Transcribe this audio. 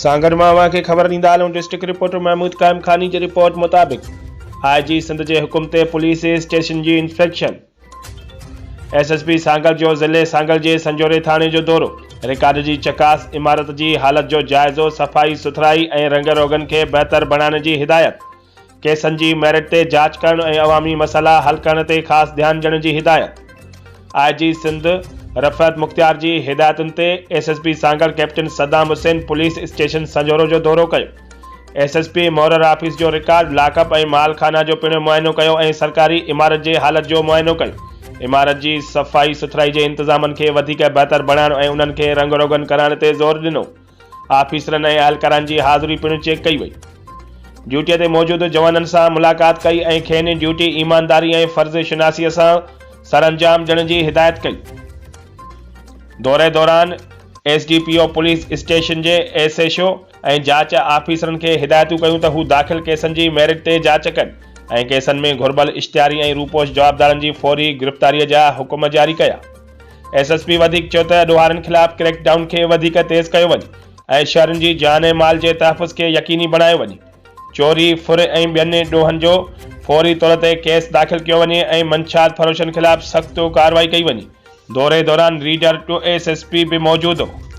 سانگهڙ مان اوهان کي خبر ڏيندا هلون ڊسٽرڪٽ رپورٽر محمود قائم خاني جي رپورٽ مطابق آء جي سنڌ جي حڪم تي پوليس اسٽيشن جي inspection S S P Sanghar جو ضلعي سانگهڙ جي سنجهوري ٿاڻي جو دورو، رڪارڊ جي چڪاس، عمارت جي حالت جو جائزو، صفائي سٿرائي ۽ رنگ روغن کي بهتر بڻائڻ جي هدايت، ڪيسن جي ميرٽ تي جاچ ڪرڻ ۽ عوامي مسئلا حل ڪرڻ تي خاص ڌيان ڏيڻ جي هدايت. آء جي سنڌ رفعت مختيار جي هدايتن تي S S P Sanghar captain Saddam Hussain police station Sanjhoro جو دورو ڪيو. ايس ايس پي محرر آفيس جو رڪارڊ، لاڪ اپ ۽ مال خانه جو پڻ معائنو ڪيو ۽ سرڪاري عمارت جي حالت جو معائنو ڪيو. عمارت جي صفائي سٿرائي جي انتظامن کي وڌيڪ بهتر بڻائڻ ۽ انهن کي رنگ روغن ڪرائڻ تي زور ڏنو. آفيسرن ۽ اهلڪارن جي حاضري پڻ چيڪ ڪئي وئي. ڊيوٽيء تي موجود جوانن سان ملاقات ڪئي ۽ کين ڊيوٽي ايمانداري ۽ فرض شناسيء سان سرانجام ڏيڻ جي هدايت ڪئي. دوري دوران S D P O police station جي ايس ايڇ او ۽ جاچ آفيسرن کي هدايتون ڪيون ته هو داخل ڪيسن جي ميرٽ تي جاچ ڪن ۽ ڪيسن ۾ گهربل اشتهاري ۽ روپوش جوابدارن جي فوري گرفتاري جا حڪم جاري ڪيا. ايس ايس پي وڌيڪ چيو ته ڏوهارين خلاف ڪريڪ ڊائون کي وڌيڪ تيز ڪيو وڃي ۽ شهرين جي جان ۽ مال جي تحفظ کي يقيني بڻايو وڃي، چوري، ڦر ۽ ٻين ڏوهن جو فوري طور تي ڪيس داخل ڪيو وڃي ۽ منشيات فروشن خلاف سخت ڪارروائي ڪئي وڃي. دوري دوران reader to S S P به موجود هو.